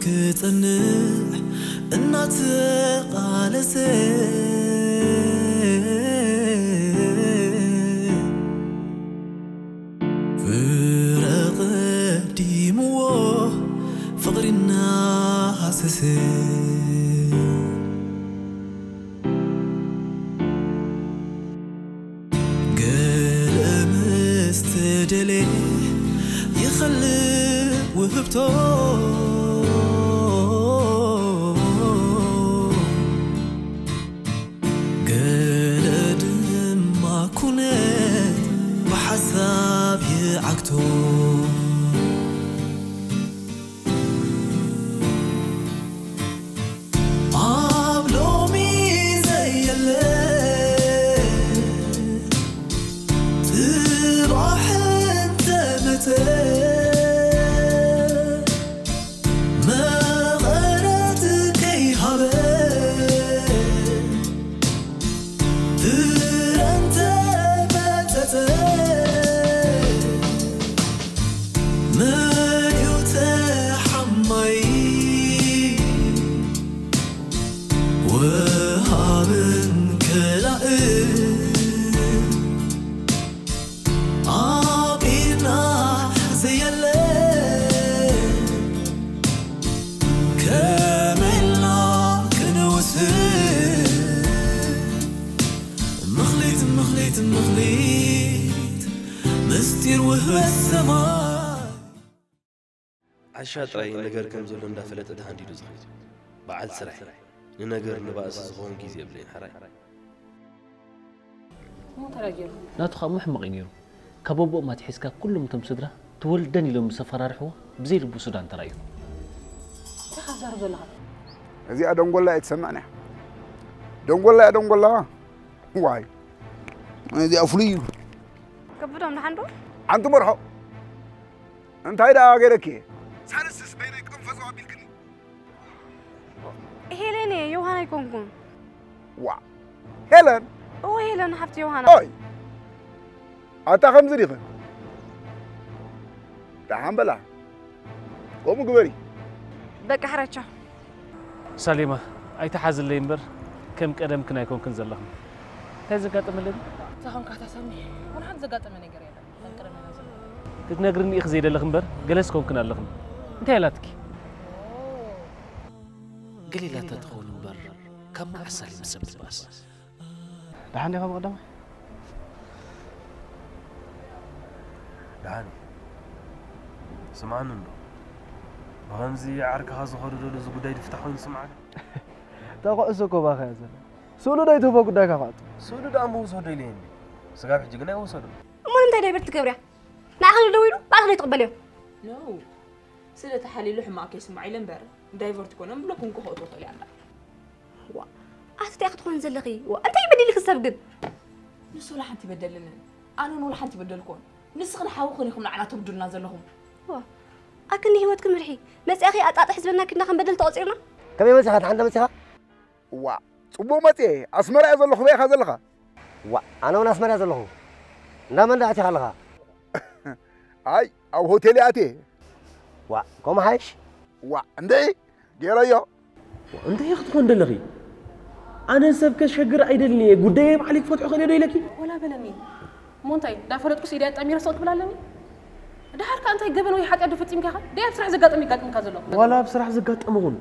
ክጸንዕ እናተቓለሰ ፍረ ቀዲምዎ ፍቕሪ እናሃሰሰ ገለ ምስ ተደልየ ይኸልእ ውህብቶ ገለ ድማ ኩነት ብሓሳብ ይዓግቶ ኣብ ሎሚ ዘየለ ጽባሕ እንተመጸ መቐረት ከይሃበ ፍረ እንተመጸጸ መን እዩ ተሓማይ ወሃብን ከላእን ኣብ ኢድና ዘየለ ከመይ ኢልና ክንውስን ምኽሊት ምኽሊት ምኽሊት ምስጢር ውህበት ሰማይ ዓሻ ጥራይ ነገር ከም ዘሎ እንዳፈለጠ ተሃንዲዱ ዝኸይድ በዓል ስራሕ እዩ። ንነገር ንባእሲ ዝኸውን ግዜ የብለይን ሓራይ። እሞ እንታይ ገይሩ? ናቱ ኸኣ እሞ ሕማቕ እዩ ነይሩ። ካብ ኣቦኦም ኣትሒዝካ ኩሎም እቶም ስድራ ትወልደን ኢሎም ምስ ኣፈራርሕዎ ብዘይ ልቡ ሱዳን ተራእዩ። እንታይ ኢኻ ትዛረብ ዘለኻ? እዚኣ ደንጎላ እየ ትሰምዕን እያ። ደንጎላ እያ ደንጎላ። ዋይ እዚኣ ፍሉይ እዩ። ከብዶም ደሓን ዶ? ሓንቲ መርሖ እንታይ ደኣ ገይረኪ እየ? ሳልስስ በይነይ ቅንፈዞ ኣቢልክኒ። ሄለን እየ ዮሃን ኣይኮንኩን። ዋ ሄለን እወ ሄለን ሓፍቲ ዮሃና። ኦይ ኣታ ከምዚ ዲኺ? ደሓን በላ ከምኡ ግበሪ። በቃ ሕራይ ቻው። ሳሌማ ኣይትሓዝለይ እምበር ከም ቀደምክን ኣይኮንክን ዘለኽን። እንታይ ዘጋጠመ ኣለኒ? እንታይ ኾንካ ተሰሚ? ወላ ሓንቲ ዘጋጠመ ነገር የለን። ከም ቀደምና ዘሎ። ክትነግርኒ ኢኺ ዘይደለኺ እምበር ገለስ ኮንክን ኣለኽን። እንታይ ኣላትኪ? ገለ ኢላታ ትኸውን እምበር ካብ መዓስ ሳሌማ ሰብ ትበኣስ? ደሓን ዲኻ ብቐዳማይ? ደሓን እየ። ስምዓኒ እንዶ ብኸምዚ ዓርክኻ ዝኸዶ ዘሎ እዚ ጉዳይ ድፍታሕ ኮይኑ ይስምዓካ? እታ ኩዕሶ እኮ ባኻ እያ ዘላ። ስእሉ ዶ ኣይትህቦ ጉዳይካ ክኣቱ? ስእሉ ደኣ ምውሰዶ ኢለ እየ እንዲ። ስጋብ ሕጂ ግን ኣይወሰዶ። እሞ ንምንታይ ዳይቨርት ትገብርያ? ንዓኺ ዶ ደዊሉ ንዓኺ ዶ ትቕበልዮ? No ስለ ተሓሊሉ ሕማቕ ከይስምዓ ኢለ እምበር ዳይቨርት ኮነ ብሎክ እውን ክኸእቶ ይኽእል እያ እምበር። ዋ ኣቲ እንታይ ክትኾን ዘለኺ? ዋ እንታይ በዲልኪ ሰብ ግን? ንሱ ወላ ሓንቲ ኣይበደለንን ኣነ እውን ወላ ሓንቲ ኣይበደልኩዎን። ንስኽን ሓውኽን ኢኹም ንዓና ተብድሉና ዘለኹም። ዋ ኣክኒ ህይወትኪ ምርሒ መፂኣኺ ኣጣጥሕ ዝበልና ኪድና ከም በደል ተቖፂርና። ከመይ መፂኻ? ደሓን ዶ መፂኻ? ዋ ፅቡቕ መፅየ ኣስመራ እየ ዘለኹ በይ ኢኻ ዘለኻ። ዋ ኣነ እውን ኣስመራ እየ ዘለኹ። እንዳ መን ዳ ኣቲኻ ኣለኻ? ኣይ ኣብ ሆቴል እየ ኣትየ። ዋ ከምኡ ሓይሽ። ዋ እንድዒ ገይረዮ። እንታይ ክትኾን ደለኺ? ኣነ ሰብ ከሸግር ኣይደልን እየ፣ ጉዳየይ ባዕለይ ክፈትሖ እኽእል እየ ዶ ኢለኪ? ወላ በለኒ እሞ እንታይ እንዳፈለጥኩስ ኢደይ ኣጣሚረ ስቕ ክብል ኣለኒ? ደሓር ከኣ እንታይ ገበን ወይ ሓጢኣት ዶ ፈጺምካ ኢኻ? ደይ ኣብ ስራሕ ዘጋጥም የጋጥምካ ዘሎ። ዋላ ኣብ ስራሕ ዘጋጠመ ኹን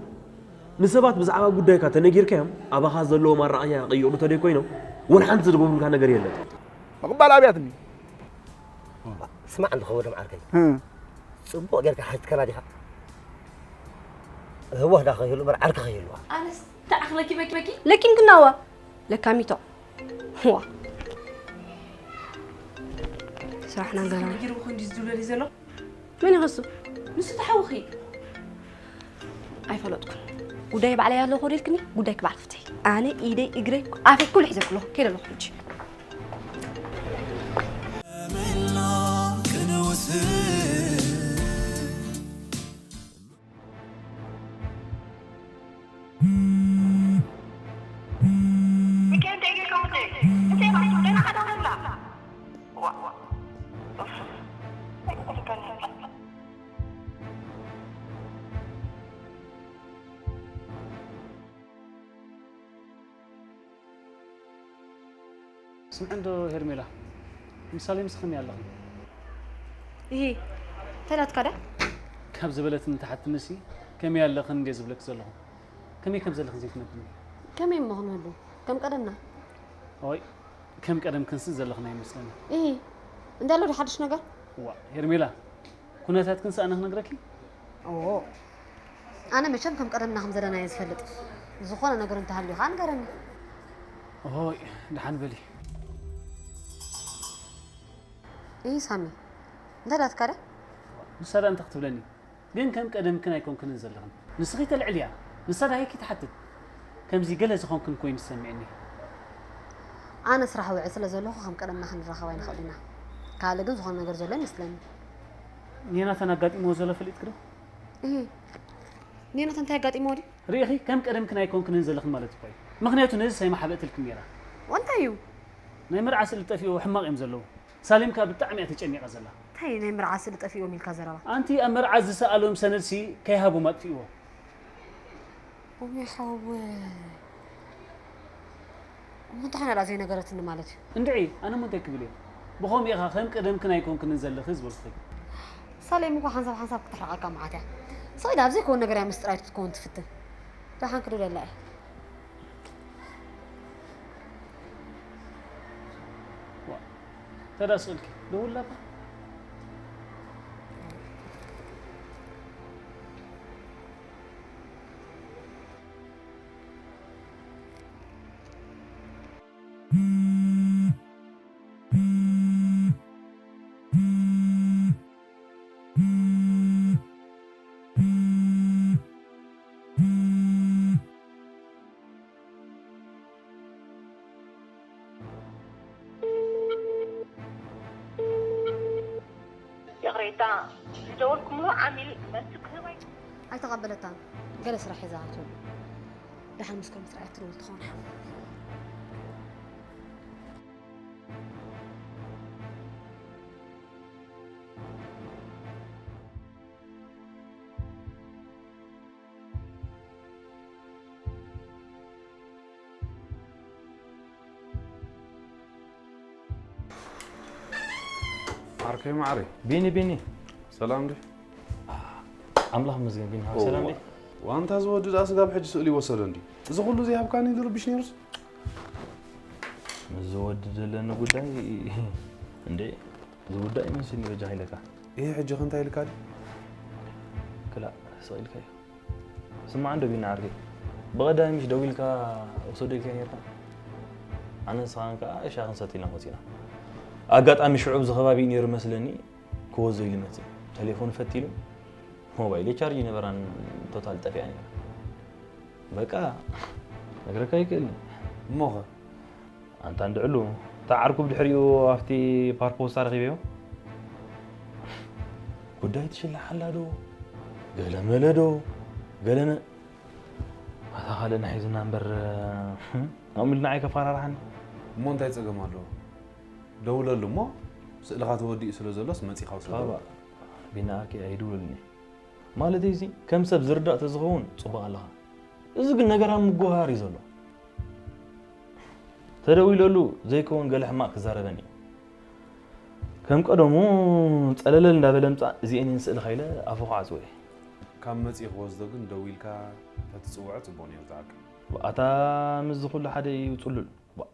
ንሰባት ብዛዕባ ጉዳይካ ተነጊርካዮም ኣባኻ ዘለዎም ኣረኣእያ ክቕይሩ ተደይ ኮይኖም ወላ ሓንቲ ዝድግሙልካ ነገር የለን። ምቕባል ኣብያትኒ። ስማዕ እንዶ ከበዶም ዓርከይ፣ ጽቡቕ ጌርካ ሓቲትካና ዲኻ? ህወኽ ዳ ከይህሉ እምበር ዓርኪ ከይህልዋ። ኣነስ ተዓኽ ለኪመኪ መኪ ለኪምክናዋ ለካሚቶ ዋ ስራሕና ገና ነጊሩ ኹን ድዩ ዝድብለኒ ዘሎ? መን ይኸሱ? ንሱ ተሓውኺ ኣይፈለጥኩን። ጉዳይ ባዕለይ ኣለኹ ዲልክኒ ጉዳይ ክባዕል ፍትሒ ኣነ ኢደይ እግረይ ኣፈይ ኩሉ ሒዘ ኣለኹ ከይደ ኣለኹ ሕጂ ስምዒ እንዶ ሄርሜላ፣ ምሳሌ ምስ ከመይ ኣለኺ? ይሄ ተላትካ ዳ ካብ ዝበለትኒ ተሓትንሲ ከመይ ኣለኽን እንዴ ዝብለክ ዘለኹ? ከመይ ከም ዘለኽን ዘይትነግርኒ? ከመይ እሞ ክንህሉ ከም ቀደምና ኦይ፣ ከም ቀደም ክንስን ዘለኽን ኣይመስለኒ። ይሄ እንዳሎ ዶ ሓድሽ ነገር ዋ ሄርሜላ፣ ኩነታት ክንስ ኣነ ክነግረኪ? ኦ ኣነ መቸም ከም ቀደምና ከም ዘለና እየ ዝፈልጥ። ዝኾነ ነገር እንተሃልዩ ከዓ ንገረኒ። ኦይ፣ ደሓን በሊ። ይህ ሳሚ እንታይ ዳትካ ደ ንሳ ዳ እንታይ ክትብለኒ? ግን ከም ቀደምክን ኣይኮንክንን ዘለኽን። ንስኺ ተልዕልያ፣ ንሳ ዳሂኪ ትሓትት። ከምዚ ገለ ዝኾንክን ኮይኑ ዝሰምዕኒ። ኣነ ስራሕ ውዕል ስለ ዘለኹ ከም ቀደምና ክንራኸብ ኣይንኽእል ኢና። ካልእ ግን ዝኾነ ነገር ዘሎ ይመስለኒ። ንዮናታን ኣጋጢምዎ ዘሎ ፈሊጥክ ዶ? እህ ኔናት እንታይ ኣጋጢምዎ ድዩ? ርኢኺ፣ ከም ቀደምክን ኣይኮንክንን ዘለኽን ማለት እኮ እዩ። ምኽንያቱ ነዚ ሳይማ ሓበእትልክን ነይራ። እንታይ እዩ? ናይ መርዓ ስእሊ ጠፊኡ ሕማቕ እዮም ዘለዉ። ሳሌም ከኣ ብጣዕሚ እያ ተጨኒቓ ዘላ። እንታይ ናይ መርዓ ስእሊ ጠፊኡ ኢልካ ዘረባ? ኣንቲ ኣብ መርዓ ዝሰኣሎም ሰነድሲ ከይሃቦም ኣጥፊእዎ። ኦሜ ሓወይ እሞ እንታይ ኮይና ደኣ ዘይነገረትኒ ማለት እዩ? እንድዒ ኣነ እሞ እንታይ ክብል እየ? ብኸምኡ ኢኻ ከም ቀደምክን ኣይኮንክንን ዘለኺ ዝበልኩኺ። ሳሌም እኮ ሓንሳብ ሓንሳብ ክትሕርቐካ መዓት እያ። ስቕ ኢላ ኣብ ዘይከውን ነገር እያ ምስጢራዊት ክትከውን ትፍትን። ደሓን ክድውለላ እየ። ተዳ ስልኪ ደውላባ። ይቕሬታ፣ ዝደወልኩምሉ ዓሚል መልሲ ክህብ ኣይ- ኣይተቐበለታን። ገለ ስራሕ ሒዛ ትብል። ደሓን ምስ ኮምፒተር እያ ትደውል ትኸውን። ዓርከይ ማዕረይ። ቢኒ፣ ቢኒ። ሰላም ድዩ? ኣምላኽ ይመስገን፣ ቢኒ። ሰላም ድዩ? ዋንታ ዝወዲ ደኣ ስጋብ ሕጂ ስእሊ ይወሰዶ እንዲ። እዚ ኩሉ ዘይሃብካኒ ዝርብሽ ነይሩስ? ምስ ዝወዲ ዘለኒ ጉዳይ፣ እንዴ፣ ዝውዳእ ይመስልኒ በጃኻ ኢለካ። ይሄ ሕጂ ከ እንታይ ኢልካ ድዩ? ክላእ፣ ስቕ ኢልካ እዩ። ስማዕ እንዶ ቢኒ ዓርከይ፣ ብቐዳሚ ምሽ ደዊልካ ውሰዶ ኢልካዮ ነይርካ? ኣነ ንስኻን ከኣ ሻሂ ክንሰቲ ኢልና ወጺና። ኣጋጣሚ ሽዑ ኣብዚ ከባቢ እዩ ነይሩ መስለኒ፣ ክወዞ ኢሉ መጺኡ። ተሌፎኑ ፈቲኑ፣ ሞባይለይ ቻርጅ ኣይነበራን፣ ቶታል ጠፊኣ ነይራ። በቃ፣ ነግረካ ኣይክእልን። እሞኸ? ኣንታ እንድዕሉ፣ እታ ዓርኩ ብድሕሪኡ ኣብቲ ፓርክ ፖስታ ረኺበዮ። ጉዳይ ትሽላሕ ኣላ ዶ? ገለ መለ ዶ? ገለ መ-፣ ኣታ ካልእና ሒዝና እምበር፣ ከምኡ ኢሉ ንዓይ ከፈራርሓኒ። እሞ እንታይ ጸገም ኣለዎ? ደውለሉ እሞ፣ ስእልኻ ተወዲኡ ስለ ዘሎስ መጺኻ ውሰዶ። ባባ፣ ቢኒ ዓርከይ ኣይድውለልኒ። ማለተይ እዚ፣ ከም ሰብ ዝርዳእ ተዝኸውን ጽቡቕ ኣለኻ። እዚ ግን ነገር ኣብ ምጉህሃር እዩ ዘሎ። ተደዊለሉ ዘይከውን ገለ ሕማቕ ክዛረበኒ እዩ። ከም ቀደሙ ጸለለል እንዳበለ ምጻእ፣ እዚኤን እየን ስእልኻ ኢለ ኣፉ ክዓጽዎ እየ። ካብ መጺኡ ክወስዶ ግን ደዊልካ ተትጽውዖ ጽቡቕ ነይሩ ዝዓርከይ። ኣታ ምስዚ ኩሉ ሓደ እዩ ጽሉል። ባ-፣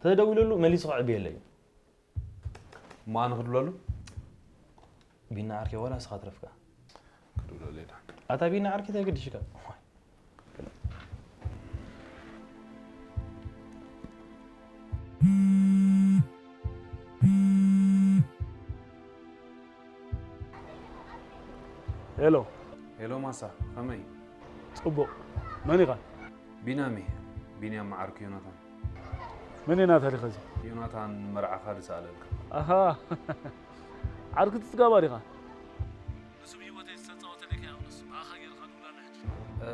ተደዊለሉ መሊሱ ክዕብየለይ እዩ። እሞ ኣነ ክድውለሉ? ቢኒ ዓርከይ ዋላ ንስኻ ትረፍካ። ክድውለሉ እየ ደሓን። ኣታ ቢኒ ዓርከይ እንታይ ገዲሽካ? ሄሎ። ሄሎ ማሳ፣ ከመይ? ጽቡቕ። መን ኢኻ? ቢናም እየ። ቢንያም ዓርኩ ዮናታን። መን እዩ ናታ ዲኻ እዚ? ዮናታን ንመርዓኻ ዝሰኣለልካ። ኣሃ። ዓርኩ እቲ ጽጋባ ዲኻ? ንሱ ብህይወተይ ዝተጻወተለይ ከይኣምኖስ ብኣኻ ገይርካ ድውላና ሕጂ።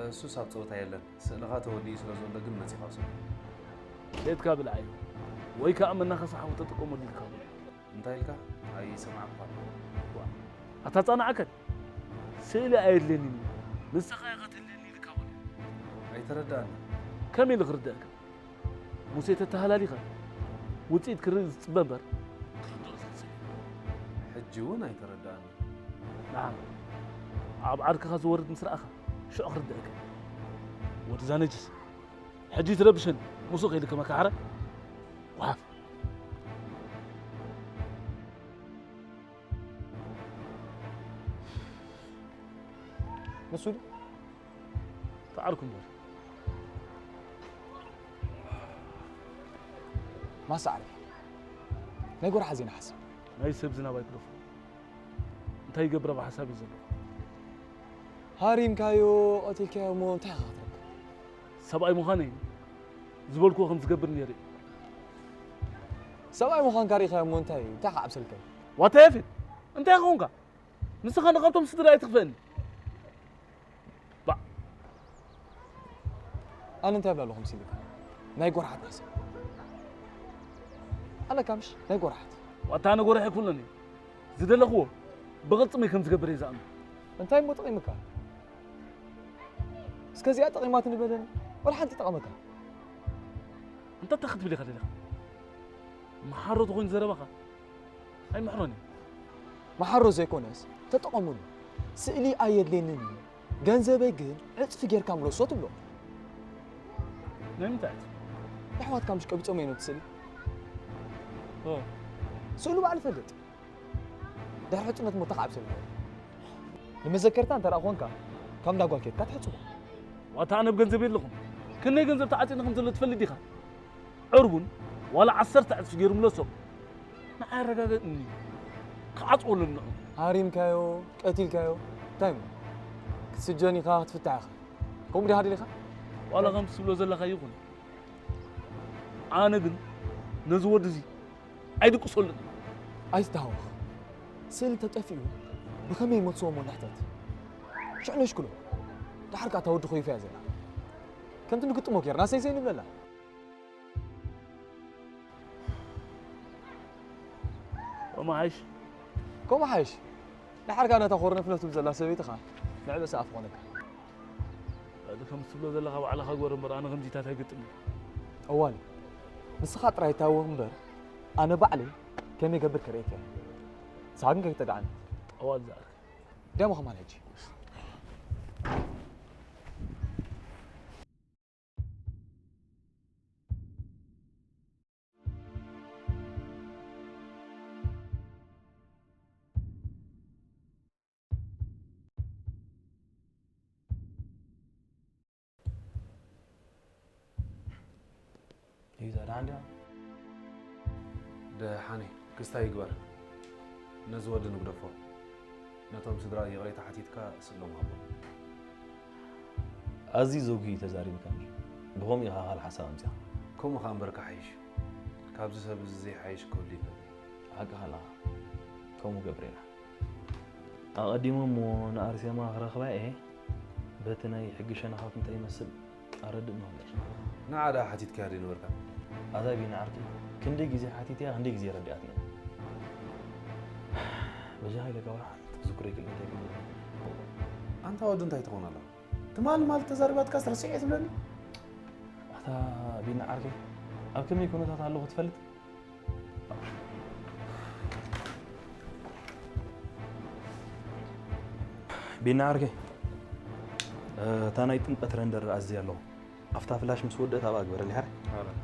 እሱስ ኣብ ጸወታ የለን። ስእልኻ ተወዲኡ ስለ ዘሎ ግን መጺኻ ውሰዶ። ሌትካ ብልዓዮ። ወይ ከኣ መናኸሲ ሓዊ ተጥቀመሉ ኢልካ በሎ። እንታይ ኢልካ? ኣይሰማዕኩኻን። ዋ፣ ኣታ ጻናዕከን። ስእሊ ኣየድልየንን እዩ። ንስኻ ኢኻ ተድልየኒ ኢልካ በሎ። ኣይተረድኣንን። ከመይ ኢሉ ክርድኣካ? ሙሴ ተተሃላሊኻ። ውፅኢት ክርኢ ዝፅበ እምበር ክርድኦ ዝኽእል ሰብ የለን። ሕጂ እውን ኣይተረድኣኒ። ንዓም ኣብ ዓርክኻ ዝወርድ ምስ ረኣኻ ሽዑ ክርድኣካ። ወድዛ ነጅስ ሕጂ ትረብሸኒ። ምስኡ ከይደ ከመካሕረ። ጓሓፍ። ንሱ ድዩ? ተዓርኩ እምበር። ማሳ ዓርኪ፣ ናይ ጎርሓ ዜና ሓስብ። ናይ ሰብ ዝናብ ኣይክደፎ። እንታይ ይገብር ኣብ ሓሳብ እዩ ዘሎ። ሃሪምካዮ፣ ቀቲልካዮ እሞ እንታይ ኢኻ ክትረክብ? ሰብኣይ ምዃነይ ዝበልክዎ ከም ዝገብር ነይረ። ሰብኣይ ምዃንካ ርኢኻዮ እሞ እንታይ፣ እንታይ ክዓብሰልካ እዩ? ዋታ ያፌት፣ እንታይ ክኾንካ? ንስኻ ንኻብቶም ስድራ ኣይትኽፈእኒ። ባዕ። ኣነ እንታይ እብላ ኣለኹ መሲልካ? ናይ ጎርሓት ናሰ። ኣለካ ምሽ? ናይ ጎርሓት። ዋታ ኣነ ጎርሕ ኣይኮነን እየ። ዝደለኽዎ ብቕልጽመይ ከም ዝገብር እየ ዝኣምን። እንታይ እሞ ጠቒምካ? እስከ እዚኣ ጠቒማትኒ በለኒ። ወላ ሓንቲ ጠቐመካ? እንታይ ክትብል ኢኻ ደሊኻ? መሓሮ ተኾይኑ ዘረባኻ ኣይምሕሮን እዩ። መሓሮ ዘይኮነስ ተጠቐሙሉ። ስእሊ ኣየድልየንን እዩ። ገንዘበይ ግን ዕጽፊ ጌርካ ምለሶ ትብሎ። ናይ ምንታይ ዕጽፊ? የሕዋትካ ምሽ ቀቢጾም እዮም እቲ ስእሊ። ኦ። ስእሉ ባዕሉ ይፈልጥ። ድሕሪ ሕጽነት ሞታ ክዓብሰልካ እዩ። ንመዘከርታ እንተ ደኣ ኾንካ፣ ካብ እንዳ ጓል ኬድካ ትሕጽቦ። ዋታ ኣነ ብ ገንዘብ የለኹን። ክንደይ ገንዘብ ተዓጺኒ ከም ዘሎ ትፈልጥ ዲኻ? ዕርቡን ዋላ ዓሰርተ ዕጽፊ ገይሩ ምለሶ። ንዓይ ኣረጋገጥኒ። ክዓጽወሉ ንዑ። ሃሪምካዮ፣ ቀቲልካዮ፣ እንታይ እሞ? ክትስጀን ኢኻ፣ ክትፍታሕ ኢኻ። ከምኡ ዲኻ ደሊኻ? ዋላ ከምቲ ትብሎ ዘለኻ ይኹን። ኣነ ግን ነዚ ወዲ እዚ ኣይድቅሰሉን። ኣይትተሃወኽ። ስእሊ ተጠፊኡ ብኸመይ ይመልስዎ እሞ ንሕተት። ሽዑ ነሽክሎ። ደሓር ከኣ እታ ወዲ ኮይፋ እያ ዘላ። ከምቲ ንግጥሞ ጌርና ሰይሰይ ንብለላ። ከምኡ ሓይሽ። ከምኡ ሓይሽ። ደሓር ከኣ ነታ ኮርነፍነፍ ትብል ዘላ ሰበይትኻ ንዕበሳ ኣፍ ኾነካ። እቲ ከም ትብሎ ዘለኻ ባዕልኻ ግበር እምበር ኣነ ከምዚታት ኣይግጥምን። ጠዋሊ፣ ንስኻ ጥራይ ታወኽ እምበር ኣነ ባዕለይ ከመይ ገብር ከርእየካ እየ። ንስኻ ግን ከይተጋዕኒ። ጠዋሊ ዝኣርክ። ዳሞ ከማን ሕጂ። እዩ እዛ ደሓን ድያ? ደሓን እዩ። ክስታይ ይግበር። ነዚ ወዲ ንግደፎ። ነቶም ስድራ ይቕሬታ ሓቲትካ ስእሎም ሃቦም። ኣዝዩ ዘጉሂ እዩ ተዛሪብካኒ። ብኸምኡ ኢኻ ካልእ ሓሳብ ኣምጺኻ። ከምኡ ኸኣ እምበር ክሓይሽ እዩ። ካብዚ ሰብ እዚ ዘይሓይሽ ክህሉ ይኽእል እዩ። ሓቅኻ ኣለኻ። ከምኡ ገብር ኢና። ኣቐዲመ እሞ ንኣርሴማ ክረኽባ እየ። በቲ ናይ ሕጊ ሸነኻት እንታይ ይመስል ኣረድእ ንኽእል። ንዓ ደኣ ሓቲትካያ ዶ ይነበርካ? ኣታ ቢኒ ዓርከይ፣ ክንደይ ግዜ ሓቲተያ፣ ክንደይ ግዜ ረዲኣትኒ። በጃኻ ኢለካ ዋላ ሓንቲ ክዝክሮ ይክእል እንታይ ክብል። ኣንታ ወዲ እንታይ ትኾን ኣለኻ? ትማሊ ማለት ተዛሪባትካስ ረሲዐ ትብለኒ? ኣታ ቢኒ ዓርከይ፣ ኣብ ከመይ ኩነታት ኣለኹ ትፈልጥ? ቢኒ ዓርከይ፣ እታ ናይ ጥምቀት ረንደር ኣዝየ ኣለኹ። ኣብታ ፍላሽ ምስ ወደእት ኣብኣ ግበረለይ ሓራይ።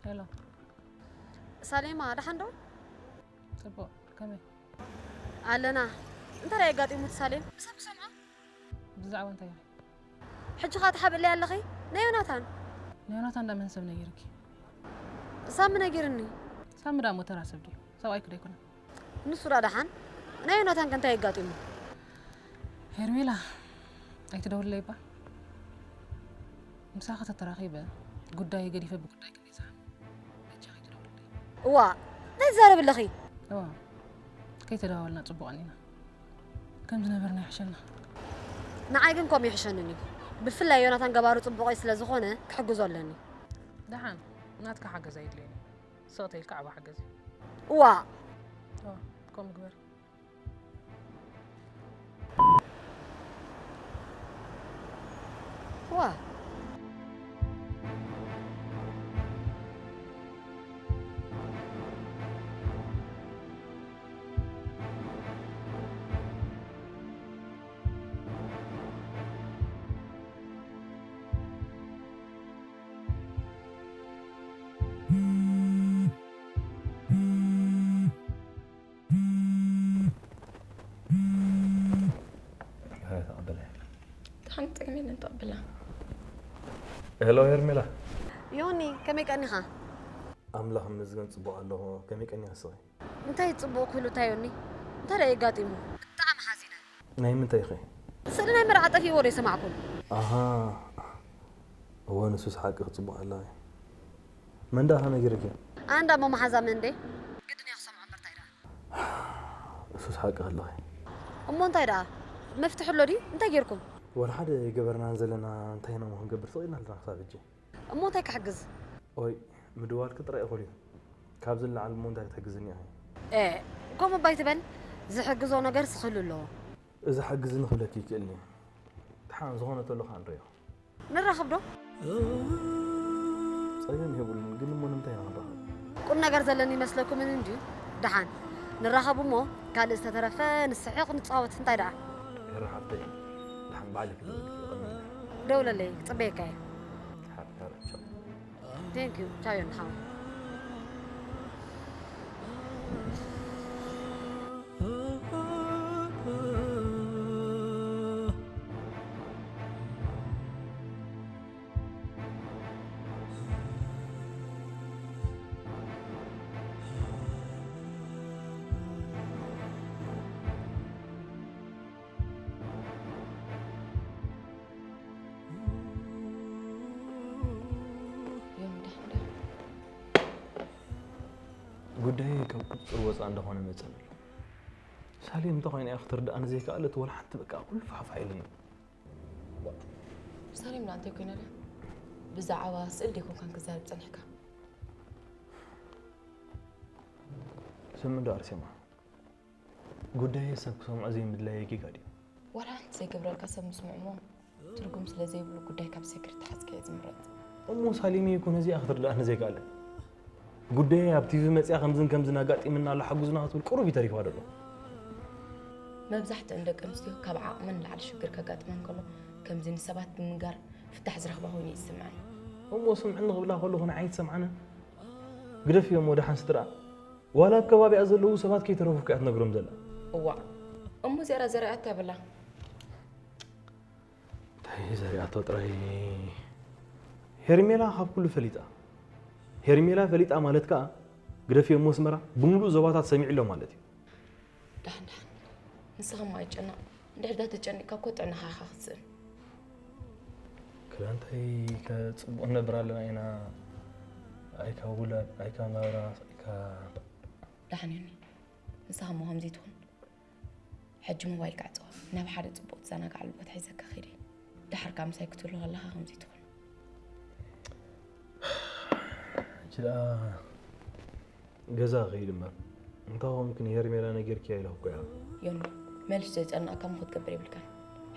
ሄሎ። ሳሌማ፣ ደሓን ዶ? ጽቡቕ፣ ከመይ? ኣለና። እንታይ ደኣ ኣጋጢሙ እቲ ሳሌም? ብሰብ ክሰምዖ? ብዛዕባ እንታይ ኢኺ? ሕጂ ኸኣ ትሓብእለይ ኣለኺ? ናይ ዮናታን? ናይ ዮናታን ደኣ መን ሰብ ነጊርኪ? ሳሚ ነጊርኒ። ሳሚ ደኣ እሞ ተራ ሰብ ድዩ? ሰብኣይኪ ዶ ኣይኮነን? ንሱ ደኣ ደሓን? ናይ ዮናታን ከ እንታይ የጋጢሙ? ሄርሜላ ኣይትደውልለይ እባ። ምሳኺ ተተራኺበ ጉዳይ ገዲፈ ብጉዳይ ክንዛን በጃኺ ኣይትደውልለይ። እዋ እንታይ ትዛረቢ ኣለኺ? እዋ ከይተደዋወልና ጽቡቕ ኢና። ከም ዝነበርና ይሕሸና። ንዓይ ግን ከምኡ ይሕሸንን እዩ። ብፍላይ ዮናታን ገባሩ ጽቡቐይ ስለ ዝኾነ ክሕግዞ ኣለኒ። ደሓን ናትካ ሓገዝ ኣይድልየኒ። ስቕት ኢልካ ዓቢ ሓገዝ እዩ። እዋ እዋ ከምኡ ግበር። ዋ ተቐበለ። ተሓንጥቅሜን እንተቕብላ ሄሎ ሄርሜላ። ዮኒ ከመይ ቀኒኻ? ኣምላኽ ይመስገን ጽቡቕ ኣለኹ። ከመይ ቀኒኻ ንስኺ? እንታይ ጽቡቕ ክህሉ እንታይ ዮኒ? እንታይ ደኣ የጋጢሙ? ብጣዕሚ ሓዚነ። ናይ ምንታይ ኢኺ? ስእሊ ናይ መርዓ ጠፊእዎ ዶ ይሰማዕኩም? ኣሃ እወ ንሱስ ሓቂ ክጽቡቕ ኣላ። መን ደኣ ነጊርኪ? ኣነ እንዳ እሞ መሓዛ መን እንዴ? ግድን እየ ክሰምዖ እምበር እንታይ ደኣ? እሱስ ሓቂ ከለኺ። እሞ እንታይ ደኣ? መፍትሒ ኣሎ ድዩ? እንታይ ጌርኩም? ወላ ሓደ ኣይገበርናን ዘለና እንታይ ኢና እሞ ክንገብር ስቕ ኢልና ኣለና ክሳብ ሕጂ። እሞ እንታይ ክሕግዝ? ኦይ ምድዋልኪ ጥራይ እኹል እዩ። ካብዚ ንላዕሊ እሞ እንታይ ክትሕግዝኒ ኢኺ? ኤእ ከምኡ እባ ኣይትበል። ዝሕግዞ ነገርስ ክህሉ ኣለዎ። እዚ ሓግዝኒ ክብለኪ ይክእልኒ። ደሓን ዝኾነ ተሎ ከዓ ንሪኦ። ንራኸብ ዶ? ጸገም የብሉን ግን እሞ ንምንታይ ኢና ክንራኸብ? ቁምነገር ዘለኒ ይመስለኩምን እንድዩ? ደሓን ንራኸብ እሞ ካልእ ዝተረፈ ንስሕቕ ንጻወት እንታይ ደኣ? ሄረ ሓፍተይ ደሓን ባዕሊ ክደውለኪ እየ ቀኒለይ። ደውለለይ ክጽበየካ እየ። ሓር ሓር ቻው። Thank you ቻው ዮኒ ሓወይ። ጉዳየይ ካብ ቁፅፅር ወፃእ እንዳኾነ መፀን ኣሎ። ሳሌም እንተኾይና እያ ክትርድኣኒ ዘይከኣለት ወላ ሓንቲ በቃ ኩሉ ፋሕፋሕ ኢሉኒ። ሳሌም ደኣ እንታይ ኮይና ድያ? ብዛዕባ ስእሊ ዶ ኣይኮንካን ክዛረብ ጸኒሕካ? ስሚ እንዶ ኣርሴማ ጉዳየይ ሰብ ክሰምዖ ዘይምድላየይ ጌጋ ድዩ? ዋላ ሓንቲ ዘይገብረልካ ሰብ ምስምዑ እሞ ትርጉም ስለ ዘይብሉ ጉዳይ ካብ ሴክሬት ተሓዝካ እዩ ዝምረፅ። እሞ ሳሊመይ እኮ ነዚኣ ክትርድኣኒ ዘይከኣለት። ጉዳየይ ኣብ ቲቪ መፂኣ ከምዝን ከምዝን ኣጋጢምና ኣሎ ሓጉዝና ክትብል ቁሩብ እዩ ተሪፍዋ ዘሎ። መብዛሕትአን ደቂ ኣንስትዮ ካብ ዓቕመን ንላዕሊ ሽግር ከጋጥመን ከሎ ከምዚ ንሰባት ብምንጋር ፍታሕ ዝረኽባ ኮይኑ እዩ ዝስምዐን። እሞ ስምዕኒ ክብላ ከለኹ ንዓይ ትሰምዓንን? ግደፍዮ እሞ ደሓን ስድርኣ ዋላ ኣብ ከባቢኣ ዘለዉ ሰባት ከይተረፉ እኮ እያ ትነግሮም ዘላ። እዋእ እሞ እዚኣ ዘሪኣቶ የብላን። እንታይ ዘሪኣቶ ጥራይ ሄርሜላ ካብ ኩሉ ፈሊጣ። ሄርሜላ ፈሊጣ ማለት ከኣ ግደፍዮ እሞ ኣስመራ ብምሉእ ዞባታት ሰሚዑ ኣሎ ማለት እዩ። ደሓን ደሓን ንስኻ እሞ ኣይትጨነቕ። እንድሕር ዳኣ ተጨኒቕካ እኮ ጥዕናኻ ኢኻ ክትስእን። ክላንታይ ከ ጽቡቕ ንነብር ኣለና ኢና። ኣይካ ውላድ ኣይካ ናብራ ኣይካ ደሓን ዮኒ ንስኻ እሞ ከምዚ ትኹን። ሕጂ ሞባይልካ ዕጸዋ። ናብ ሓደ ጽቡቕ ትዘናግዓሉ ቦታ ሒዘካ ኺድ። ደሓር ከኣ ምሳይ ክትህሉ ከለኻ ከምዚ ትኹን። ሕጂ ደኣ ገዛ ክኸይድ እምበር እንተ ኾንኪ ንሄርሜላ ነጊርክያ ኢለኩ እያ። ዮኒ መልሽ ዘጨንቐካ እሞ ክትገብር የብልካን።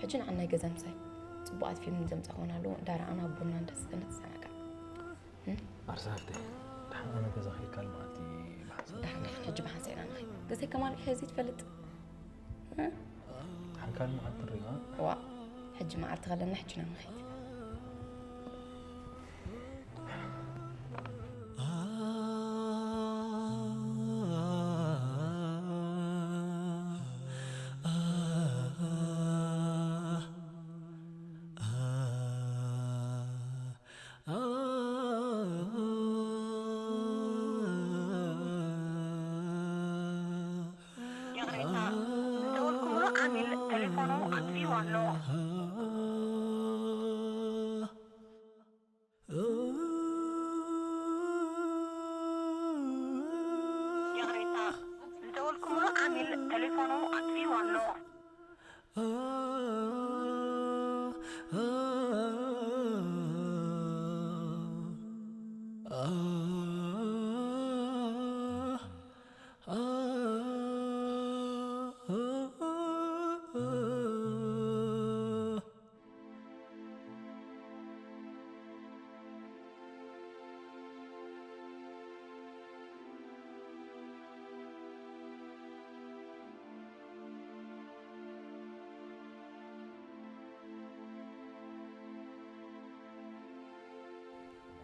ሕጂ ንዓ ናይ ገዛ ምሳይ ጽቡቓት ፊልም ዘምጻኹ እውን ኣለዉ እንዳረኣና ቡና እንዳሰተና ንዘናጋዕ። ኣርሳልተይ ደሓን ኣነ ገዛ ከይድካ ልመዓልቲ ብሓንሳእ ደሓን ደሓን ሕጂ ብሓንሳእ ኢና ንኸይድ። ገዛይ ከማን ርኢኻዮ ዘይትፈልጥ? ደሓን ካልእ መዓልቲ ንሪኦ። ዋእ ሕጂ መዓልቲ ከለና ሕጂ ኢና ንኸይድ። ይቕሬታ፣ ዝደወልኩምሉ ዓሚል ቴሌፎኑ ኣጥፊኡ ኣሎ።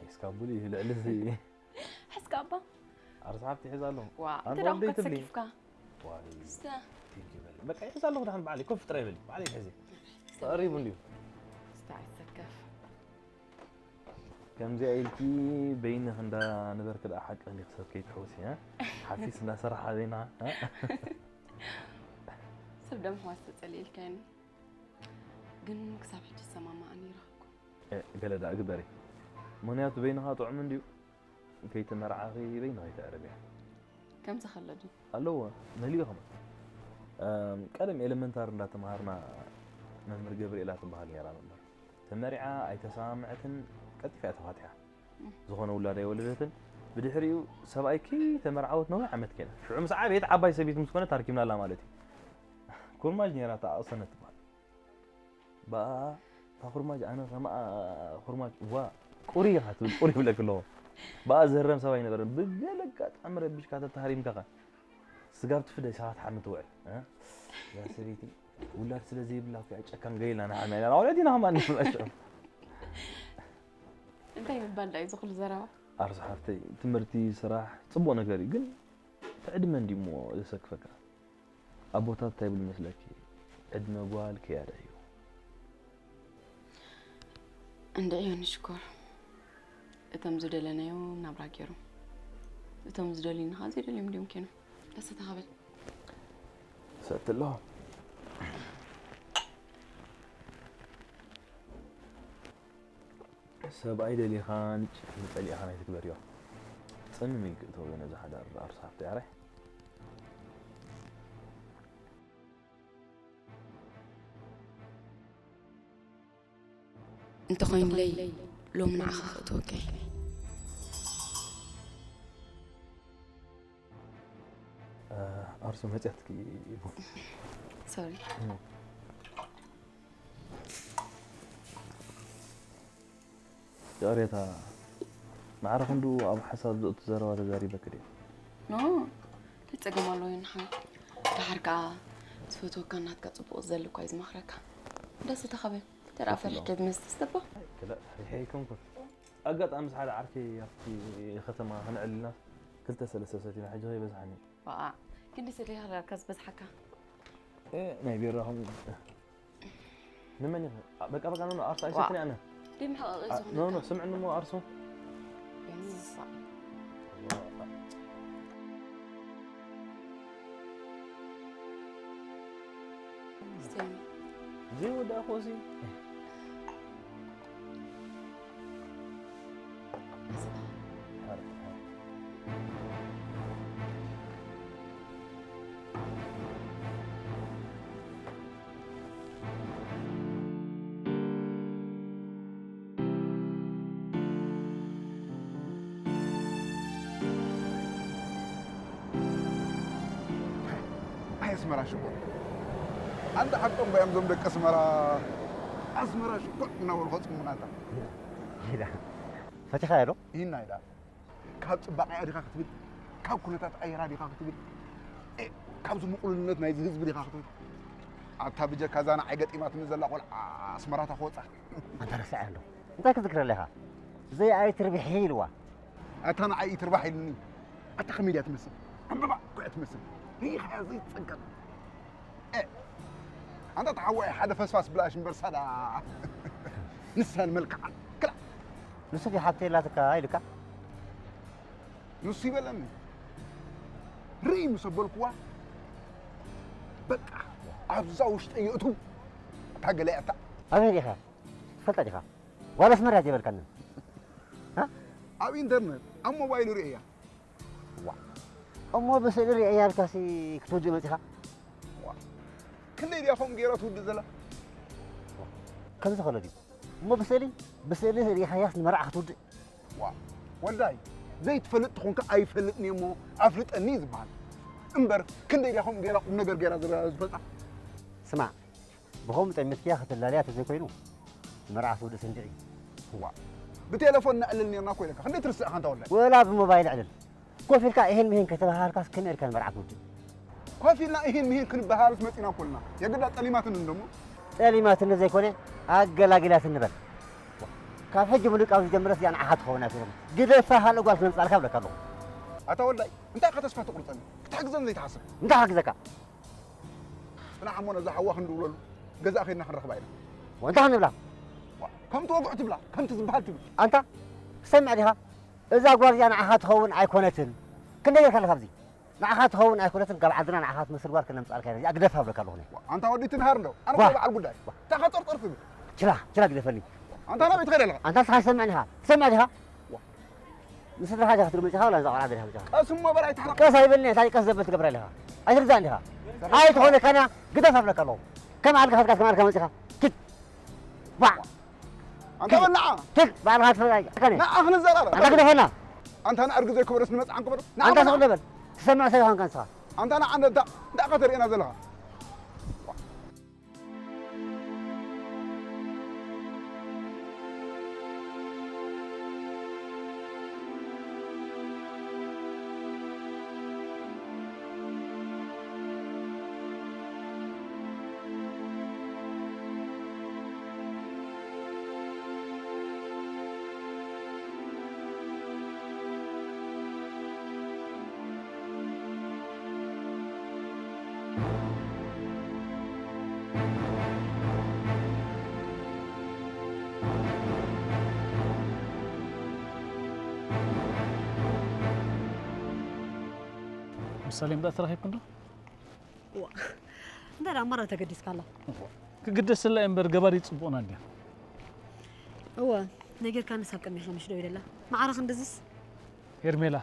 እስካቡሊ ልዕሊ እዚ ሕስካ ኣባ ኣርሳሓብቲ ይሕዝ ኣለኹ። ዋ ኣንተ እንታይ ደኣ ደኣ ክትብሊ? ተሰኪፍካ ዋይ፣ እስተ ቴንኪ በል። በቃ ይሕዝ ኣለኹ። ደሓን ባዕለይ ኮፍ ጥራይ በል። ባዕለይ ሕዚ። ተቐሪቡ እንድዩ። እስተ ኣይትሰከፍ። ከምዚኣ ኢልኪ በይንኺ እንዳ ነበርኪ ደኣ ሓቂ እንዲ ክሰብ ከይትሕውሲ፣ እ? ሓፊስ እንዳ ሰራሓ በይንኻ፣ እ? ሰብ ደም ሕዋስ ተጸሊእልካኒ። ግን ክሳብ ሕጂ ዝሰማማዓኒ ይረኸብኩ። እ፣ ገለ ደኣ ግበሪ። ምኽንያቱ በይንኻ ጥዑም እንድዩ። ከይተመርዓኺ በይንኺ ተዕርብያ። ከምዚ ከሎ ድዩ? ኣለዎ፣ መሊኡ ኸማ። እም፣ ቀደም ኤለመንታሪ እንዳተምሃርና መምህር ገብርኤላ ትበሃል ነይራ ነበር። ተመሪዓ ኣይተሰማምዐትን፣ ቀልጢፋ እያ ተፋቲሓ። እም። ዝኾነ ውላድ ኣይወለደትን። ብድሕሪኡ ሰብኣይ ከይተመርዓወት ነዊሕ ዓመት ኬና። ሽዑ ምስ ዓበየት ዓባይ ሰበይቲ ምስ ኮነት ኣርኪብናላ ማለት እዩ። ኩርማጅ ነይራ እታ ኣቕሰነት ትበሃል። በኣ እታ ኩርማጅ ኣነ ከምኣ ኩርማጅ ዋ ቁሪ ኢኻ ትብል ቁሪ ይብለክ ኣለዎ። በኣ ዝህረም ሰብ ኣይነበረን። ብገለ ኣጋጣሚ ረቢሽካ ተተሃሪምካ ኸ ስጋብ ትፍደ ኢሳኻ ትሓሚ ትውዕል። እ? እዛ ሰበይቲ ውላድ ስለ ዘይብላ እኮ እያ ጨካን ገይላ ንሓምያ ኢላ። ናውለት ኢና ኸማን ንስምዐ ሽዑ። እንታይ ምባል ደኣ እዩ እዚ ኩሉ ዘረባ? ኣርሱ ሓፍተይ ትምህርቲ ስራሕ ጽቡቕ ነገር እዩ፣ ግን እቲ ዕድመ እንድዩ እሞ ዘሰክፈካ። ኣቦታት እንታይ ይብሉ መስለኪ? ዕድመ ጓል ክያዳ እዩ። እንድዒ ዮኒ ሽኮር፣ እቶም ዝደለናዮ ናብራ ገይሮም፣ እቶም ዝደልዩኒ ኸዓ ዘይደልዮም እንድዮም ኬኖም። ደስ ተኻበል። ሰቲ ኣለኹ። ሰብኣይ ደሊኻን ጭሕሚ ጸሊእኻን ኣይትግበርዮ። ጽምም ኢልኪ እተውዮ ነዚ ሓዳር ኣርሱ ሓፍተይ ኣረ። እንተኾይንለይ ሎሚ ንዓኻ ክእትወካ ኢለ። እ፣ ኣርሱ መጽያትኪ ቡን። ሶሪ። እም። ይቕሬታ፣ ማዕረ ክንድኡ ኣብ ሓሳብ ዘእቱ ዘረባ ተዛሪበኪ ድየ? ኖ፣ እንታይ ጸገም ኣለዎ ዮኒ ሓወይ? ደሓር ከኣ ዝፈትወካን ናትካ ጽቡቕ ዝደሊ እኳ እዩ ዝመኽረካ። ደስ ተኻበ። ተራ ፈሪሕ ዶ ዝመስል ስተባ? ክላእ፣ ፈሪሐ ኣይኮንኩን። ኣጋጣሚ ምስ ሓደ ዓርከይ ኣብቲ ከተማ ክንዕል ኢልና ክልተ ሰለስተ ሰቲና፣ ሕጂ ከይበዝሓኒ። ዋኣ፣ ክንዲ ሰቲኻ ዳርካ ዝበዝሓካ? እ፣ ናይ ቢራኹም ንመን ኢኺ? በቃ፣ በቃ፣ ኖ፣ ኖ፣ ኣርሱ ዋ። ኣይሰትን ኣነ። ደም ሕቐቕ እዩ ኖ፣ ኖ፣ ዝኾነካ። ስምዕኒ እሞ ኣርሱ። በይኑ ይፋ። ስተኒ። ዘይወዳእኩ እዚ። ኣይ ኣስመራ ሽኮር። ኣንታ ሓቆም ባዮም ዞም ደቂ ኣስመራ። ኣስመራ ሽኮር እናበሉ ከጽሙናታ። ኢላ። ፈቲኻዮ ዶ? ኢና ኢላ። ካብ ጽባቐኣ ዲኻ ክትብል፣ ካብ ኩነታት ኣየራ ዲኻ ክትብል፣ ኤ፣ ካብዚ ምቕሉልነት ናይዚ ህዝቢ ዲኻ ክትብል። ኣታ ብጀካ እዛ ንዓይ ገጢማትኒ ዘላ ቆልዓ ኣስመራታ ክወጻ። ኣንታ ረስዐ ኣሎ። እንታይ ክትዝክረላ ኢኻ? ዘይ ኣይትርብሒ ኢልዋ። ኣታ ንዓይ ይትርባሕ ኢልኒ። ኣታ ከመይ ድያ ትመስል? ዕምበባ እኮ እያ ትመስል። ርኢኻያ ዘይትጸገም። ኤ፣ ኣንታ ተሓዋይ ሓደ ፈስፋስ ብላሽ እምበር ሳላ ንሳን መልክዓን። ክላ። ንሱ ድዩ ሓብተይ ኢላትካ ኢልካ? ንሱ ይበለኒ። ርኢ ምስ ኣበልክዋ፣ በቃ፣ ኣብዛ ውሽጠ የእትው። እታ ገለ እያ እታ። ኣበይ ዲኻ ትፈልጣ ዲኻ? ዋላ ኣስመራ ጀበልካኒ። ኣብ ኢንተርነት ኣብ ሞባይሉ ርእያ። እሞ ብስእሊ ርእያ ኢልካሲ ክትውድእ መፂኻ? ክንደይ ድያ ከምኡ ገይራ ትውድእ ዘላ? ከምዚ ኸሎ ድዩ? እሞ ብስእሊ ብስእሊ ርኢኻያስ ንመርዓ ክትውድእ? ዋ ወልዳይ ዘይትፈልጥ ተኾንካ ኣይፈልጥን እየ እሞ ኣፍልጠኒ እዩ ዝበሃል እምበር ክንደይ ድያ ከምኡ ገይራ ቁም ነገር ገይራ ዝፈልጣ? ስማዕ ብኸምኡ ጠሚትክያ ክትላለያ ተዘይኮይኑ ንመርዓ ክትውድእ ስንድዒ። ዋ ብቴለፎን ነዕልል ኔርና እኮ ኢለካ ክንደይ ትርስዕ ኢኻ እንታ ወልዳይ? ወላ ብሞባይል ኣዕልል። ኮፍ ኢልካ እሄን ምሄን ከተበሃሃልካስ ከመይ ኢልካ ንመርዓ ትውድእ? ኮፍ ኢልና እሂን ምሂን ክንበሃልስ መፂና እኮ ኣለና። የግዳ ጠሊማትኒ እንደሞ። ጠሊማትኒ ዘይኮነ ኣገላጊላትኒ በል። ካብ ሕጂ ምሉእ ካብ ዝጀምረስ እዚኣ ንዓኻ ትኸውን ኣይኮነትን። ግደፋ ካልእ ጓል ክነምፅኣልካ እብለካ ኣለኹ። ኣታ ወልዳይ እንታይ ኢኻ ተስፋ ተቑርፀኒ? ክትሕግዘኒ ዘይትሓስብ? እንታይ ክሕግዘካ? ፅናሕ እሞ ነዛ ሓዋ ክንድውለሉ ገዛእ ከይድና ክንረኽባ ኢና። እንታይ ክንብላ? ከምቲ ወግዑ ትብላ፣ ከምቲ ዝበሃል ትብል። ኣንታ ትሰምዕ ዲኻ? እዛ ጓል እዚኣ ንዓኻ ትኸውን ኣይኮነትን። ክንደይ ጌርካ ኣለካ ኣብዚ? ንዓኻ ትኸውን ኣይኮነትን፣ ካብ ዓድና ንዓኻ ትመስል ጓል ከነምጽኣልካ ኢና። እዚኣ ግደፋ እብለካ ኣለኹ። ኣንታ ወዲ ትንሃር እንዶ፣ ኣነ እኮ በዓል ጉዳይ። እንታይ ኸ ጸርጸር ትብል? ችላ፣ ችላ ግደፈኒ። ኣንታ ናበይ ትኸይድ ኣለኻ? ኣንታ ንስኻ ትሰምዕ ዲኻ? ትሰምዕ ዲኻ? ንስድራኻ ዲኻ ክትብል መጺኻ ወላ ነዛ ቆልዓ ዲኻ መጺኻ? ቀስ እሞ በል ኣይትሕረቕ። ቀስ ኣይበልኒ፣ እንታይ ቀስ ዘብል ትገብር ኣለኻ? ኣይትግዛእን ዲኻ? ኣይትኾነካን እያ፣ ግደፋ እብለካ ኣለኹ። ከም ዓድካ ከድካ ከም ዓድካ መጺኻ። ኪድ። ባዕ። ኣንታ በል ንዓ። ኪድ፣ ባዕልኻ ትፈልጥ ኣይኮነ። ንዓ ክንዘራረብ። ኣንታ ግደፈና። ኣንታ ንኣድጊ ዘይከበረስ ንመጽዓን ክበሮ። ንዓ ኣንታ በል ንዓ። ስቕ ንበል። ትሰምዕ ሰብ ኢኻ ንስኻ። ኣንታ ንዓ እንዳ እንታይ ኢኻ ተርእየና ዘለኻ? ምሳሌ እምበኣር ተራኺብኩ እንዶ? ዋ እንታይ ደኣ ማራ ተገዲስካላ? ክግደሰላ እየ እምበር ገባሪት ጽቡቕና እንድያ። እወ ነጊርካንስ ኣብ ቅድሜኻ ምሽ ደው ኢለላ። ማዕረ ክንድዝስ? ሄርሜላ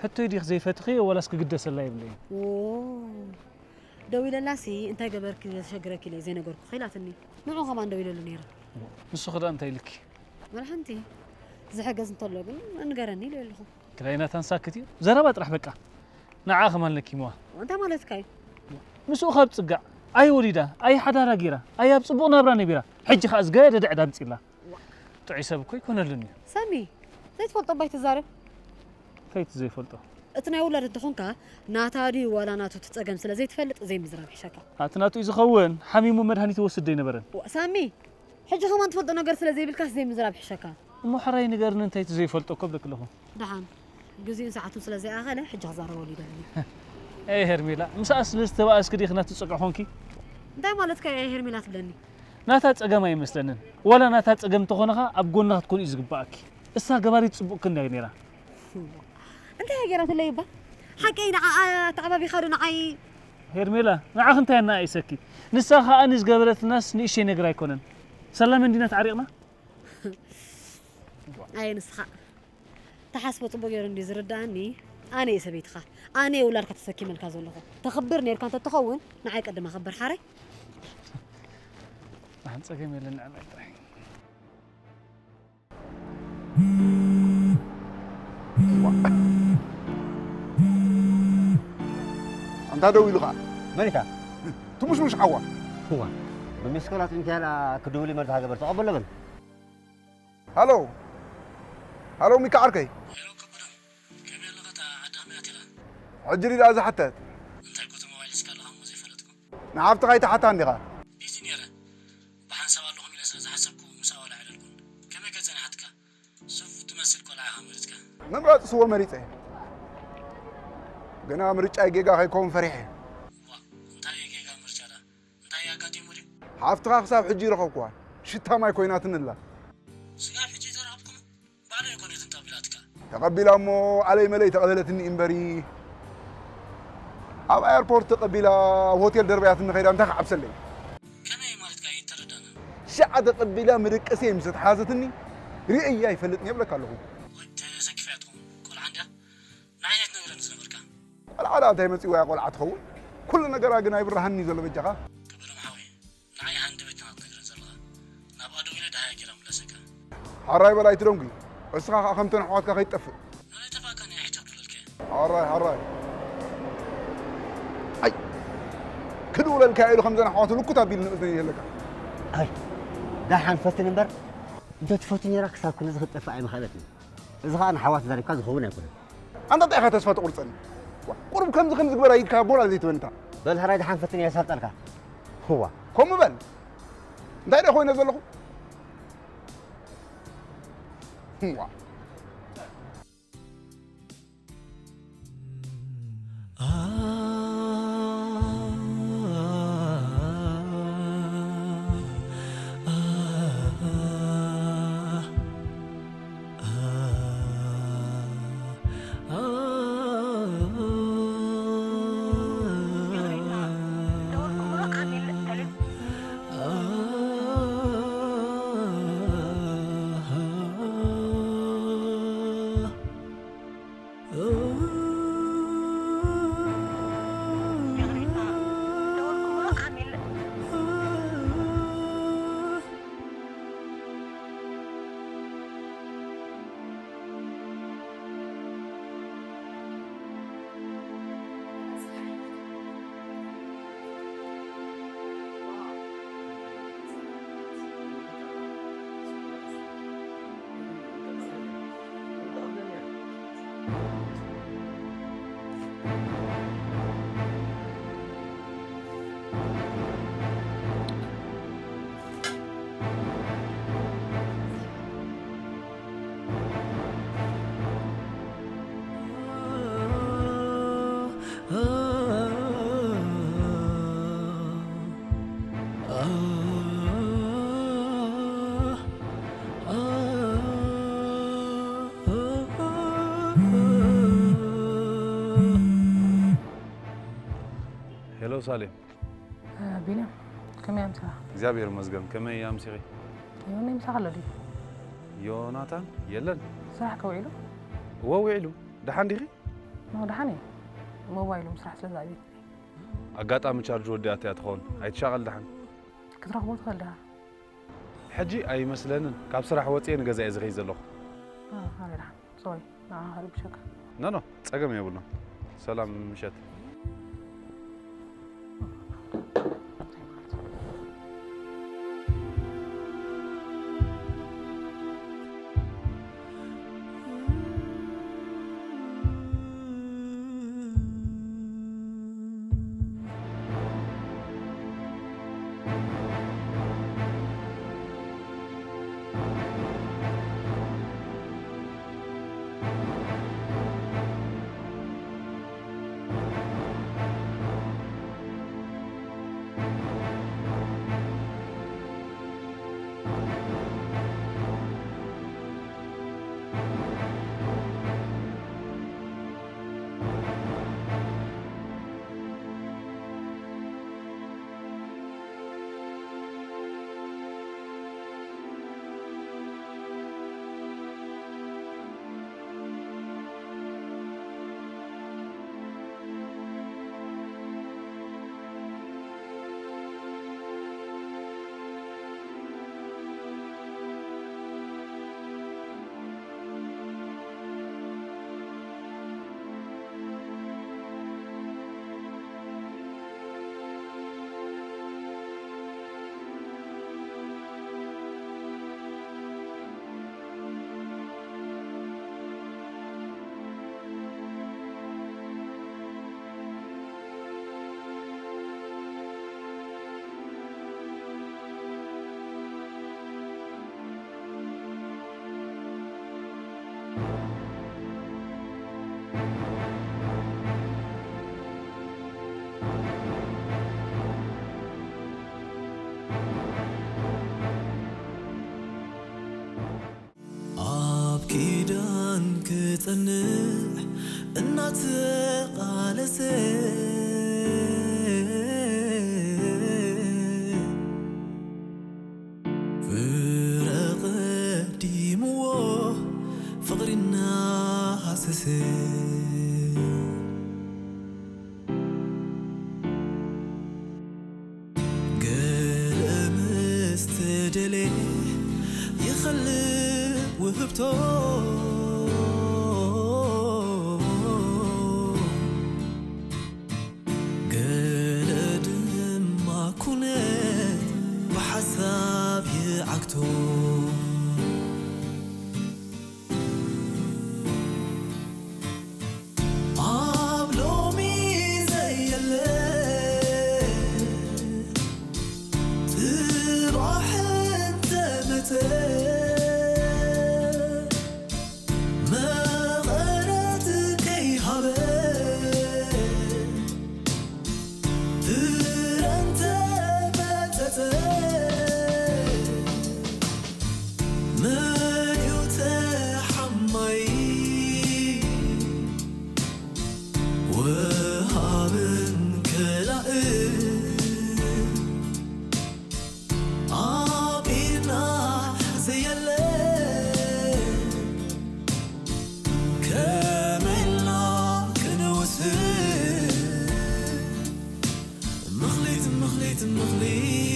ሕቶይ ዲኽ ዘይፈትኽዮ ወላስ ክግደሰላ የብለይን? ዎ ደው ኢለላሲ እንታይ ገበርኪ ዘሸግረኪ ኢለ ዘይነገርኩኺ ኢላትኒ። ንዑ ከማን ደው ኢለሉ ነይረ። ንሱ ኽዳ እንታይ ኢልኪ? መድሓንቲ ዝሕገዝ እንተሎ ግን ንገረኒ ኢለ ኣለኹ። ክዳይ ናታን ሳክት እዩ ዘረባ ጥራሕ በቃ። ንዓ ከማን ለኪምዋ። እንታይ ማለትካ እዩ? ምስኡ ካብ ጽጋዕ ኣይ ወሊዳ ኣይ ሓዳራ ጌራ ኣይ ኣብ ጽቡቕ ናብራ ነቢራ ሕጂ ከኣ ዝገደደ ዕዳ ኣምጺላ። ጥዑይ ሰብ እኮ ኣይኮነሉን እዩ። ሳሚ ዘይትፈልጦ እባ ኣይትዛረብ። እንታይ እቲ ዘይፈልጦ? እቲ ናይ ውላድ እንተኾንካ ናታ ድዩ ዋላ ናቱ እቲ ጸገም ስለ ዘይትፈልጥ ዘይምዝራብ ይሕሸካ። ኣቲ ናቱ እዩ ዝኸውን ሓሚሙ መድሃኒት ይወስድ ዶ ኣይነበረን? ዋእ ሳሚ ሕጂ ከማን ትፈልጦ ነገር ስለ ዘይብልካስ ዘይምዝራብ ይሕሸካ። እሞ ሕራይ ንገርኒ እንታይ እቲ ዘይፈልጦ እኮ እብለኪ ኣለኹ። ደሓን ግዚኡን ሰዓቱን ስለ ዘይኣኸለ ሕጂ ክዛረበሉ ይደሊ። ኣየ ሄርሜላ ምሳኣ ስለ ዝተባኣስኪ ዲኺ ናቱ ጸግዒ ኾንኪ? እንታይ ማለትካ እዩ ኣየ ሄርሜላ ትብለኒ? ናታ ጸገም ኣይመስለንን ዋላ ናታ ጸገም እንተኾነ ኸኣ ኣብ ጎና ክትኮኒ እዩ ዝግበኣኪ። እሳ ገባሪት ጽቡቕ ክንደይ ነይራ። እንታይ እያ ገይራትለይ እባ? ሓቀይ ንዓኣ ተዓባቢኻ ዶ ንዓይ? ሄርሜላ ንዓኺ እንታይ ኣነኣኢሰኪ? ንሳ ኸኣ ንዝገበረትልናስ ንእሽተይ ነገር ኣይኮነን። ሰላም እንዲና ተዓሪቕና? ኣየ ንስኻ ትሓስቦ ጽቡቕ ገይሩ እንድዩ ዝርድኣኒ። ኣነ እየ ሰበይትኻ። ኣነ እየ ውላድካ ተሰኪመልካ ዘለኹ። ተኽብር ነይርካ እንተትኸውን ንዓይ ቅድም ኣኽብር ሓራይ። ንሓን ጸገም የለን ንዕማይ ጥራይ። ኣንታ ደው ኢሉ ኸዓ መን እታ ትሙሽሙሽ ሓዋ እዋ ብሚስኮል ኣፅንትያ ላ ክድውል እዩ መርዚ ሃገበር ተቐበሎ በል ሃሎ ሃሎ ሚካ ዓርከይ ሄሎ ከበደ ከመይ ኣለኻ እታ ዓዲ ከመይ ኣትያ ሕጂ ዲዳ ዝሓተት እንታይ ኮ ተመባሊስካ ኣለኻ እሞ ዘይፈለጥኩ ንሓፍትኻ ይትሓታ እንዲኻ ቢዚ ነይረ ብሓንሳብ ኣለኹም ኢለ ስለ ዝሓሰብኩ ምስኣ ዋላ ኣይደልኩን። ከመይ ከ ጸኒሓትካ? ሱፍ ትመስል ቆልዓ ኢኻ መሪጽካ። ምምራጽ ስወ መሪጸ። ግና ምርጫይ ጌጋ ከይከውን ፈሪሐ። ዋ፣ እንታይ እዩ ጌጋ ምርጫ ደኣ? እንታይ እዩ ኣጋጢሙ ድዩ? ሓፍትኻ ክሳብ ሕጂ ይረኸብኩዋን። ሽታ ማይ ኮይናትኒ ኣላ። ስጋብ ሕጂ ዘይተራኸብኩም? ባዕለይ እኮ ድየ ትንጠብ ኢላትካ። ተቐቢላ እሞ ኣለይ መለይ ተቐበለትኒ እምበሪ። ኣብ ኣየርፖርት ተቐቢላ ኣብ ሆቴል ደርበያትኒ ከይዳ እንታይ ክዓብሰለይ? ከመይ ማለትካ እዩ ኣይተረዳን። ሽዓ ተቐቢላ ምድቅሰይ ምስ ኣትሓዘትኒ ርእያ ኣይፈልጥን እየ እብለካ ኣለኹ። ወዲ ሰኪፍ እያ ትኸውን። ቆልዓ እንድያ። ንዓይ ኣይትነግረኒ ዝነበርካ። ቆልዓ ደኣ እንታይ መጺእዋ እያ ቆልዓ ትኸውን? ኩሉ ነገራ ግን ኣይብርሃኒ ዘሎ በጃኻ። ክብሮም ሓወይ፣ ንዓይ ሃንደበት ኢኻ ክትነግረኒ ዘለኻ። ናብኣ ደዊለ ደሃያ ጌራ ምለሰካ። ሓራይ በል ኣይትደንጉይ። እስኻ ኸኣ ከምተን ኣሕዋትካ ከይትጠፍእ። ንዓይ ጠፋእካ ናይ ሕጃብ ድለልከ። ሓራይ፣ ሓራይ። ኣይ፣ ክድውለልካ ኢሉ ከምዘን ኣሕዋቱ ልኩት ኣቢሉ ንእዝነይ ይህለካ። ኣይ፣ ደሓን ፈትን እምበር፣ እንተትፈቱ ነይራ ክሳብ ክንድዚ ክትጠፍእ ኣይምኸኣለትን። እዚ ኸኣ ንሓዋ ተዛሪብካ ዝኸውን ኣይኮነን። ኣንታ እንታይ ኢኻ ተስፋ ትቑርጸኒ? ዋ፣ ቁሩብ ከምዚ ከምዚ ግበራ ኢልካ ቦላ ዘይትበንታ። በል፣ ሕራይ ደሓን ፈትን እየ ሳልጣልካ። ህዋ። ከምኡ በል። እንታይ ደኣ ኮይነ ዘለኹ? ህዋ። ሄሎ ሳሌም። ቢንያም፣ ከመይ ኣምሳኻ? እግዚኣብሔር ይመስገን። ከመይ ኣምሲኺ? ዮኒ ምሳኻ ኣሎ ድዩ? ዮናታን? የለን። ስራሕ ከ ውዒሉ? እወ፣ ውዒሉ። ደሓን ዲኺ? ኖ፣ ደሓን እየ። ሞባይሉ ምስራሕ ስለ ዝኣበየትኒ። ኣጋጣሚ ቻርጅ ወዲኣቶ እያ ትኸውን። ኣይትሻቐል ደሓን። ክትረኽቦ ትኽእል ዲኻ? ሕጂ ኣይመስለንን። ካብ ስራሕ ወፂኤ ንገዛ እየ ዝኸይድ ዘለኹ። አ፣ ኣረ ደሓን። ሶሪ፣ ንዓኻ ከረብሸካ። ኖ፣ ኖ፣ ጸገም የብሉን። ሰላም ምሸት። ኣብ ኪዳን ክጸንዕ እናተቓለሰ፣ ደሌ ይኸልእ ውህብቶ ገለ ድማ ኩነት ብሓሳብ ይዓግቶ። ኣብ ሎሚ ዘየለ ጽባሕ እንተመጸ መቐረት ከይሃበ ፍረ እንተመጸጸ መን እዩ ተሓማይ? ወሃብን ከላእን ኣብ ኢድና ዘየለ ከመይ ኢልና ክንውስን? ምኽሊት፣ ምኽሊት፣ ምኽሊት